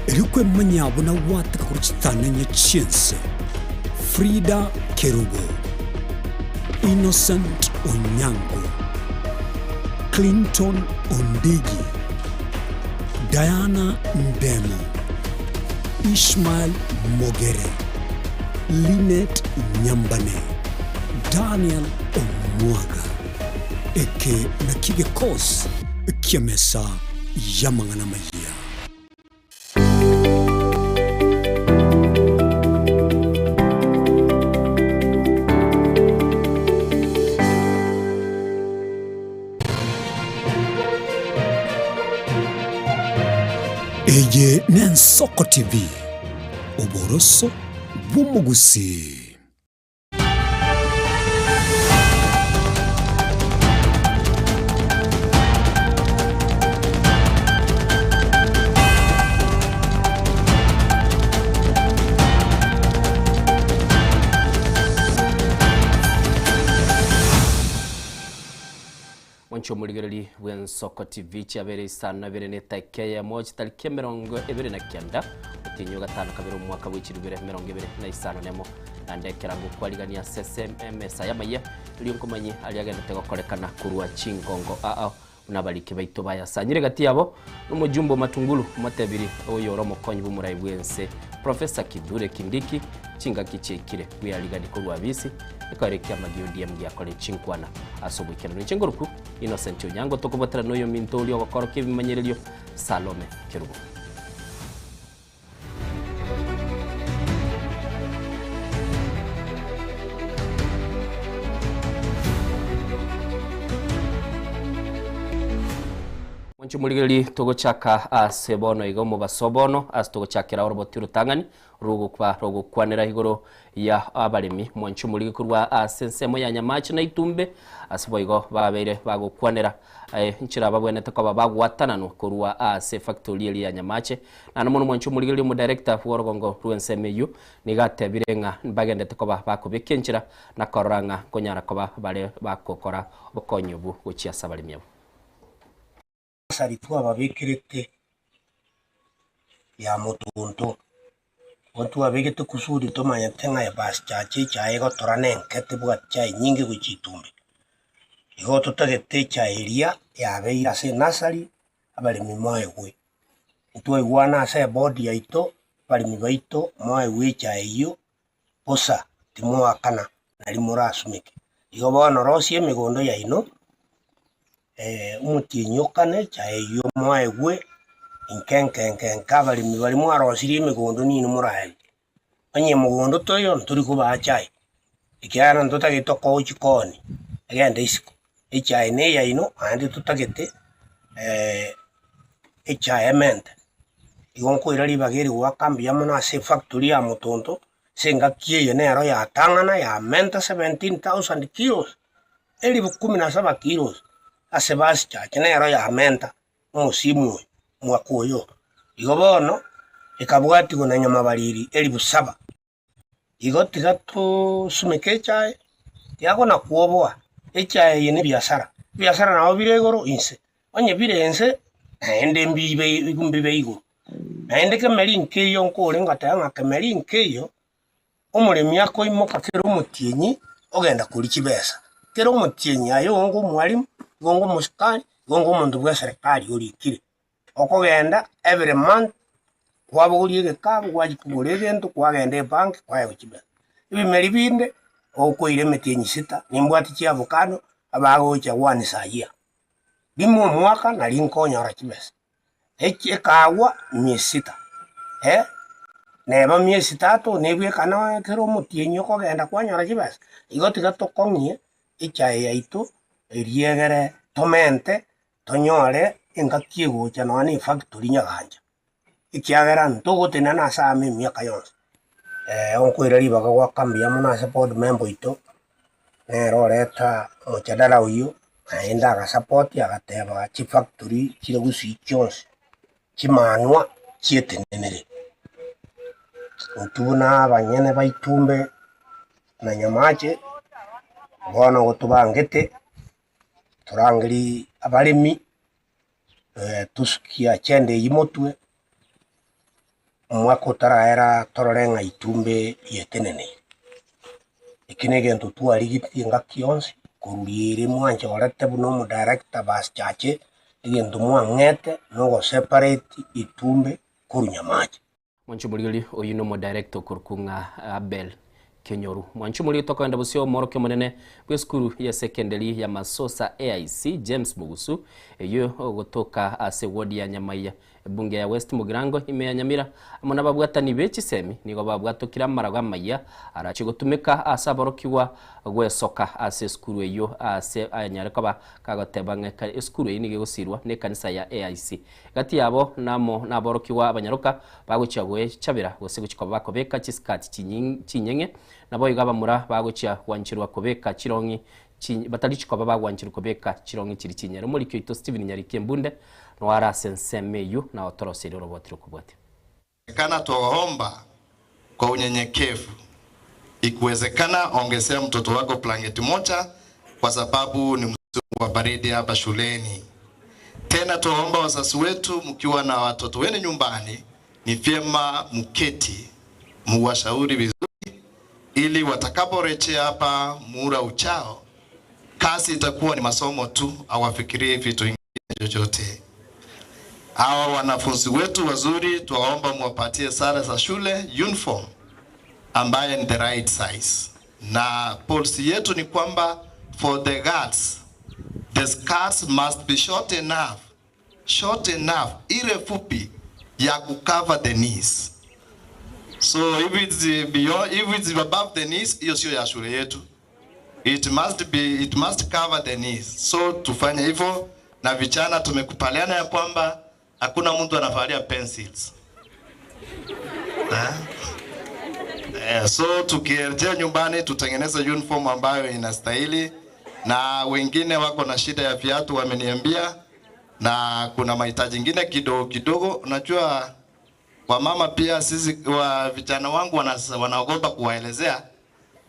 Erio kwemanyia buna gwateka korwa chitanenye chi'ense, Frida Kerubo, Innocent Onyango, Clinton Ondigi, Diana Ndemo, Ishmael Mogere, Linet Nyambane, Daniel Omwaga. Eke nakio gekosi ki'emesa y'amang'ana amayia. Eye n'Ensoko TV, oboroso bw'omogusii. Mwanche omorigereria bw'Ensoko TV chiabeire isano ibere na etaika eyemo chitariki emerongo ebere na kianda otienyi o gatano kabere omwaka bwe chilifu ibere emerongo ebere na isano na emo naende ekerango kwarigania ase ase emesa y'amayia erio nkomanyie aria agendete gokorekana korwa chingongo ao buna abariki baito bayasanyire gati yabo nomojumbe o Matungulu omotebiri oyore omokonyi bw'omorai bw'ense Professor Kithure Kindiki chingaki chiaikire bweyarigani korwa abisi Ekero ekiama gia ODM giakore chinkwana ase oboikeranu. Inche nkoruku Innocent Onyango tokobotera noyominto oria ogokorokia ebimanyererio Salome Kerubo. Mwanche omorigereria togochaka ase bono iga omobaso bono ase togochakera oroboti orotang'ani Rogokwa rogokwanera igoro ya abaremi mwanche omorige korwa ase ensemo ya Nyamache na Itumbe, ase boigo babeire bagokwanera enchera babwenerete koba bagwatananwa korwa ase efactory eria ya Nyamache. Naende mono mwanche omorigereria omodirector bw'orogongo rw'ensemo eyio nigo atebire ng'a mbagendete koba bakobeka enchera na korora ng'a nkonyara koba bare bagokora obokonyi obwo gochia ase abaremi abwo. Basari twababekerete ya motonto, igo twabegete kusudi tomanyete ng'a ebasi chache echae egotora na enke tebwati chae nyinge gochia itumbe. Igo totagete echae eria yabeire ase enasari, abaremi moegwe. Ntwaigwana ase eboard yaito, abaremi baito moegwe echae eyio bosa, timoakana nari morasumeke. Igo bono rosia emegondo yaino, omotienyi o kane, echae eyio moegwe inke nke nke nke abaremi baria mwarosirie emegondo nino moraerie. Onye mogondo toiyo ntori kobaa chae, ekiagera ntotagete tokoe chikoni egende isiko, echae na eyaino naende totagete echae emente. Igo nkoira ribaga eri goaka mbuya mono ase efactory ya Motonto, ase engaki eye nero yatang'ana yamenta 17,000 kilos, elifu kumi na saba kilos ase basichache nero yamenta omosimu oyo omwaka oyo. Igo bono ekabwatigwa na nyamabariri elifu saba. Igo tiga tosumeke echae, tiga kwoboa, echae eye ne ebiasara, ebiasara nabo bire igoro inse, onye bire inse naende mbibe mbibe igoro. Naende kemeri nkeiyo nkore ngoteba ng'a kemeri nkeiyo, omoremi akoimoka kera omotienyi ogenda koria chibesa, kera omotienyi aye onge omwalimu, igo onge omosikari, igo onge omonto bwa eserekari orikire. Okogenda every month kwabogoria egekabu gwachia kogora egento kwagenda ebank kwaegwa chibesa. Ebimeri binde okoira emetienyi sita, nimbwate chiavocado abagocha once a year, rimo omwaka nari nkonyora chibesa, echi ekagwa miezi sita eh, neba miezi tatu nebwekana ekero omotienyi okogenda kwanyora chibesa, igo tiga tokong'ie echae yaito eria egere tomente tonyore engaki egocha nonya na efactory nyagancha, ekiagera ntogotenena ase amo emiaka yonsi. Nkoira ribaga goaka mbuya mono ase board member oito, nere oreta omojadala oyio, naende agasapoti agateba chifactory chire gusii chionsi, chimanwa chietenenere. Intwe buna abanyene ba Itumbe na Nyamache, bono gotobangete. Torangerie abaremi, tosukie agenda eyio motwe. Omwaka otaraera torore ng'a itumbe rieteneneire. Eki negento twarigetie engaki yonsi, korwa riire mwanchorete buna omodirector bas chache, egento mwang'ete nogoseparate itumbe korwa Nyamache. Mwanche omorigeri oyio nomodirector okorokwa ng'a Abel Kenyoru. Mwanche omorigeri tokogenda bosio omworokia omonene bw'esukuru y'esekenderi ya Masosa AIC James Mugusu eyio ogotoka ase ward ya Nyamaiya ebunge ya West Mugirango ime ya Nyamira amo nababwatani be chisemi nigo babwatokire amarago amayia arache gotumeka ase aborokigwa gwesoka ase esukuru eyio ase anyare koba kagoteba ng'a esukuru eyio nigo egosirwa nekanisa ya AIC. Gati yabo namo naborokigwa abanyaroka bagochia goechabera gose gochia koba bakobeka chisikati chinyeng'e, naboigo abamura bagochia gwancherwa kobeka chirong'i batari chikoba bagwancherwa kobeka chirong'i chiria chinyere. Omoriki oito Stephen Nyariki Embunde noare ase ensemo eyio na otoroseire oroboti rokobwatia. Ikiwezekana twaomba kwa unyenyekevu. Ikiwezekana ongezea mtoto wako blanketi moja kwa sababu ni msimu wa baridi hapa shuleni. Tena twaomba wazazi wetu, mkiwa na watoto wenu nyumbani, ni vyema mketi muwashauri vizuri, ili watakaporejea hapa muda ujao, kazi itakuwa ni masomo tu, hawafikirie vitu vingine chochote. Hawa wanafunzi wetu wazuri, twaomba muwapatie sare za shule uniform ambaye ni the right size, na policy yetu ni kwamba for the girls the skirts must be short enough, short enough, ile fupi ya kucover the knees. So if it's beyond, if it's above the knees, hiyo sio ya shule yetu. It must be, it must cover the knees. So tufanye hivyo, na vijana tumekubaliana ya kwamba hakuna mtu anavalia pencils. Eh? So tukirejea nyumbani tutengeneze uniform ambayo inastahili, na wengine wako na shida ya viatu wameniambia, na kuna mahitaji ingine kidogo kidogo. Unajua wamama pia sisi wa vijana wangu wanaogopa kuwaelezea,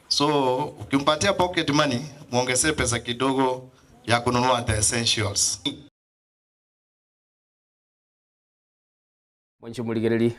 so ukimpatia pocket money muongezee pesa kidogo ya kununua the essentials. Mwanche omorigereri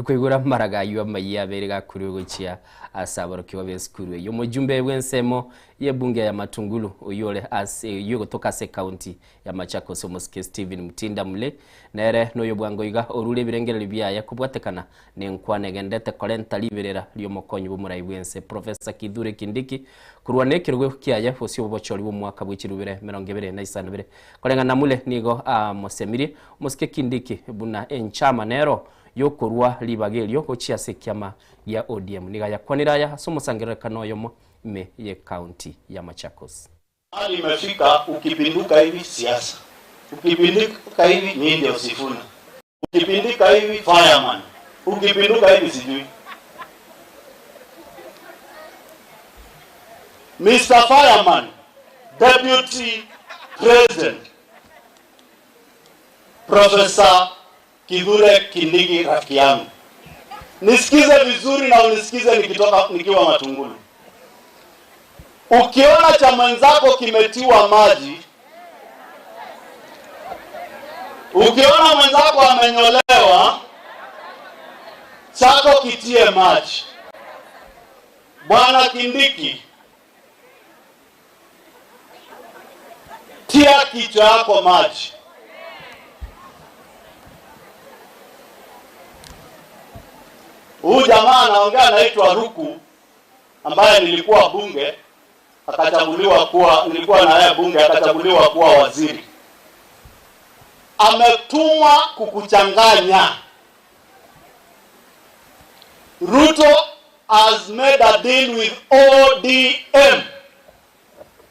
koigwera amaraga ayio amayia abere gakurwe gochia ase aborokigwa b'esukuru eyio. Omojumbe bw'ensemo y'ebunge ya Matungulu oyio ore ase eyio egotoka ase ekaunti ya Machakos omosike Stephen Mutinda Mule nere noyo bwango iga orure ebirengererio biaye kobwatekana nenkwana egendete korenta riberera ri'omokonyi bw'omorai bw'ense Professor Kithure Kindiki korwa nekerogo kiaye bosio bw'obochori bw'omwaka bw'echirubere 25 bere. Koreng'ana Mule nigo amosemirie Omosike Kindiki buna enchama nero yokorua ribaga erio gochia ase ekiama gia ODM. Nigo ayakwanire aya ase omosangererekano oyomo ime y'ecounty ya Machakos. Mahali imefika ukipinduka hivi siasa, ukipinduka hivi nyinyi ndio Sifuna, ukipinduka hivi fireman, ukipinduka hivi sijui. Mr. Fireman, Deputy President Professor Kithure Kindiki, rafiki yangu, nisikize vizuri na unisikize nikitoka nikiwa Matungulu. Ukiona cha mwenzako kimetiwa maji, ukiona mwenzako amenyolewa, chako kitie maji. Bwana Kindiki, tia kichwa yako maji. Huyu jamaa anaongea anaitwa Ruku, ambaye nilikuwa bunge akachaguliwa kuwa, nilikuwa na yeye bunge akachaguliwa kuwa waziri. Ametumwa kukuchanganya. Ruto has made a deal with ODM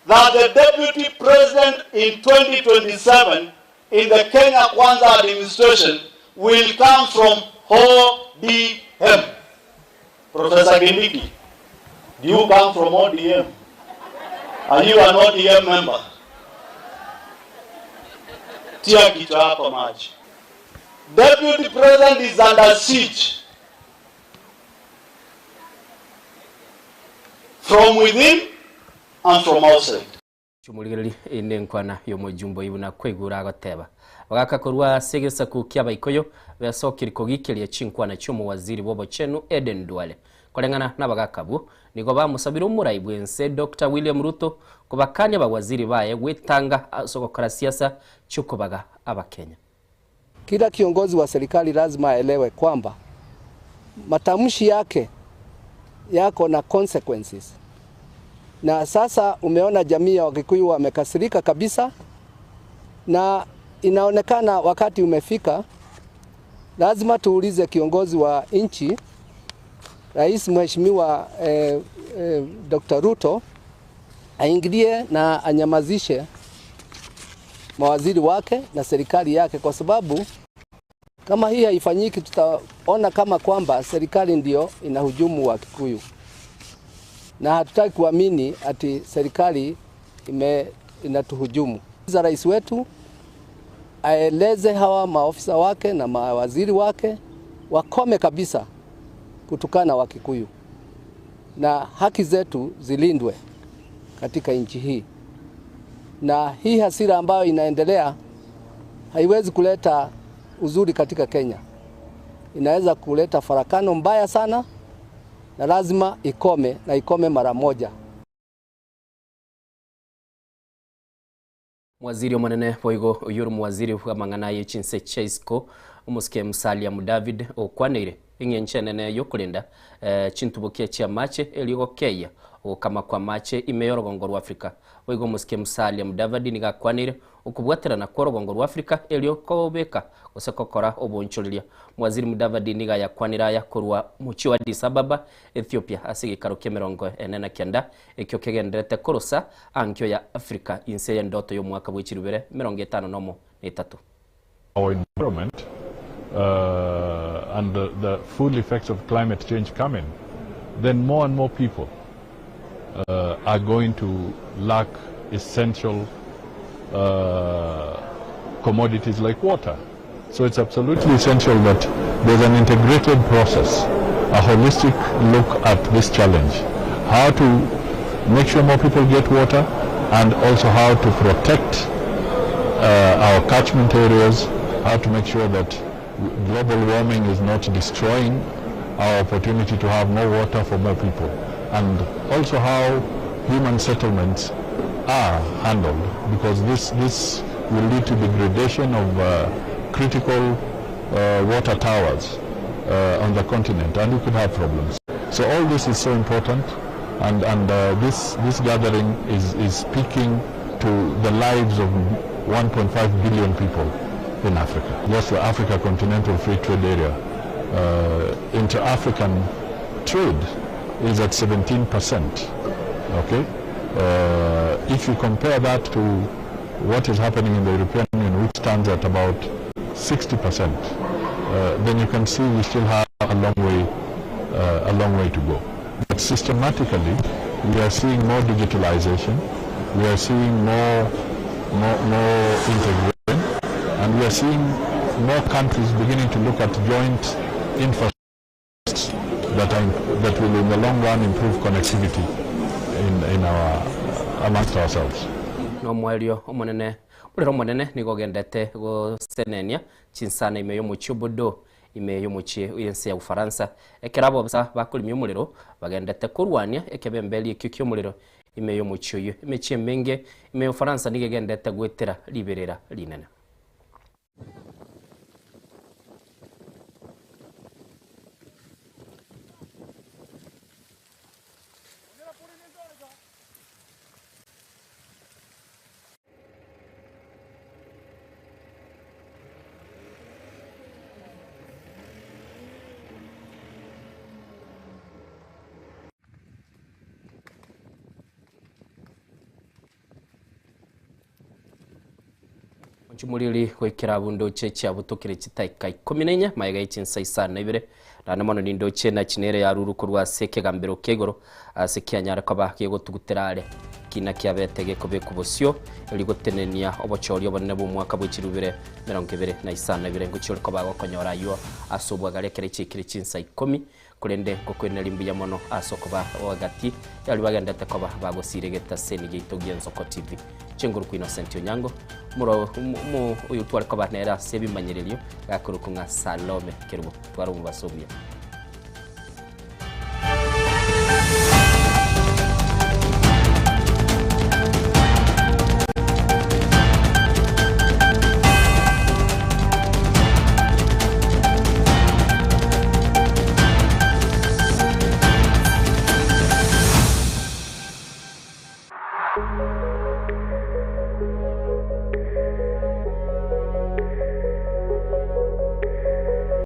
that the deputy president in 2027 in the Kenya Kwanza administration will come from ODM. Professor Kindiki, do you come from ODM? Are you an ODM member? Tia kichwa yako maji. Deputy President is under siege from within and from outside. Chimorigereria inde enkwana y'omojumbe oyio buna kwaigure agoteba. Bagaka korwa ase egesaku ki'Abaikoyo besokiri kogikeria chinkwana chi'omowaziri bw'obochenu Eden Duale. Koreng'ana nabagaka abwo, nigo bamosabire omorai bw'ense Doctor William Ruto kobakania abawaziri baye gwetanga ase ogokora siasa chi'okobaga Abakenya. Kila kiongozi wa serikali lazima aelewe kwamba matamshi yake yako na consequences. Na sasa umeona jamii ya Wakikuyu wamekasirika kabisa, na inaonekana wakati umefika, lazima tuulize kiongozi wa nchi, Rais Mheshimiwa eh, eh, Dr. Ruto aingilie na anyamazishe mawaziri wake na serikali yake, kwa sababu kama hii haifanyiki, tutaona kama kwamba serikali ndio inahujumu wa Kikuyu, na hatutaki kuamini ati serikali ime inatuhujumu. Za rais wetu aeleze hawa maofisa wake na mawaziri wake wakome kabisa kutukana Wakikuyu na haki zetu zilindwe katika nchi hii, na hii hasira ambayo inaendelea haiwezi kuleta uzuri katika Kenya, inaweza kuleta farakano mbaya sana, na lazima ikome na ikome mara moja. Mwaziri omonene boigo oyio ore omowaziri bw'amang'ana aye chinse chia isiko, omosike Musalia Mudavadi okwaneire eng'encho enene y'okorenda chintubokia chi'amache erio gokeyia ogokama kw'amache ime y'orogongo rw'Africa. Boigo omosike Musalia Mudavadi nigo akwaneire okobwaterana kw'orogongo rw'Africa erio kobeka gose gokora oboonchoreria. Mwaziri Mudavadi nigo ayakwanire aya korwa mochie o Addis Ababa, Ethiopia ase egeikaro ki'emerongo ene na kenda ekio kegendererete korosa ankio ya Africa inse y'endoto y'omwaka bwe chirubere 51 na etato. our environment uh, and the, the full effects of climate change come in, then more and more people uh, are going to lack essential uh, commodities like water. So it's absolutely essential that there's an integrated process, a holistic look at this challenge. How to make sure more people get water and also how to protect uh, our catchment areas, how to make sure that global warming is not destroying our opportunity to have more water for more people, and also how human settlements are handled, because this, this will lead to degradation of uh, critical uh, water towers uh, on the continent, and we could have problems. So all this is so important, and, and uh, this, this gathering is, is speaking to the lives of 1.5 billion people in Africa. Yes, the Africa Continental Free Trade Area, uh, inter-African trade is at 17%. Okay? Uh, if you compare that to what is happening in the European Union, which stands at about 60%, uh, then you can see we still have a long way, uh, a long way to go. But systematically, we are seeing more digitalization, we are seeing more, more, more integration, and we are seeing more countries beginning to look at joint infrastructures that, are, that will in the long run improve connectivity in, in our, amongst ourselves. Nomoerio omonene omorero omonene nigo ogendete gosenenia chinsana ime y'omochie o Bordeaux ime y'omochie y'ense ya Ufaransa ekero abobisa bakorimia omorero bagendete korwania ekebemberi ekio ki'omorero ime y'omochie oyio. Emechie emenge ime ya Ufaransa nigo egendete goetera riberera rinene. Onchumoriri goikera abwo ndoche chiabutokire chitaika ikomi na inya magega ye chinsa isano na ibere naende mono nindoche na chinere yaruru korwa ase ekegambero kia igoro ase kianyare koba gegotugutera are kina kiabete gekobekwa bosio erio gotenenia obochori obonene bw'omwaka bwe chirubere 25 ngochia ore koba gokonyora ayio ase obwagare ekero chiaikire chinsa ikomi. Korende ngokoineria mbuya mono ase okoba gati y'abaria bagenderete koba bagosiira egetaseni giaito gi'Ensoko TV. Chinguru kwa Innocent Onyango, omoro omo oyo tware koba nere ase ebimanyererio gakorokwa ng'a Salome Kerubo. Tware omobaso omuya.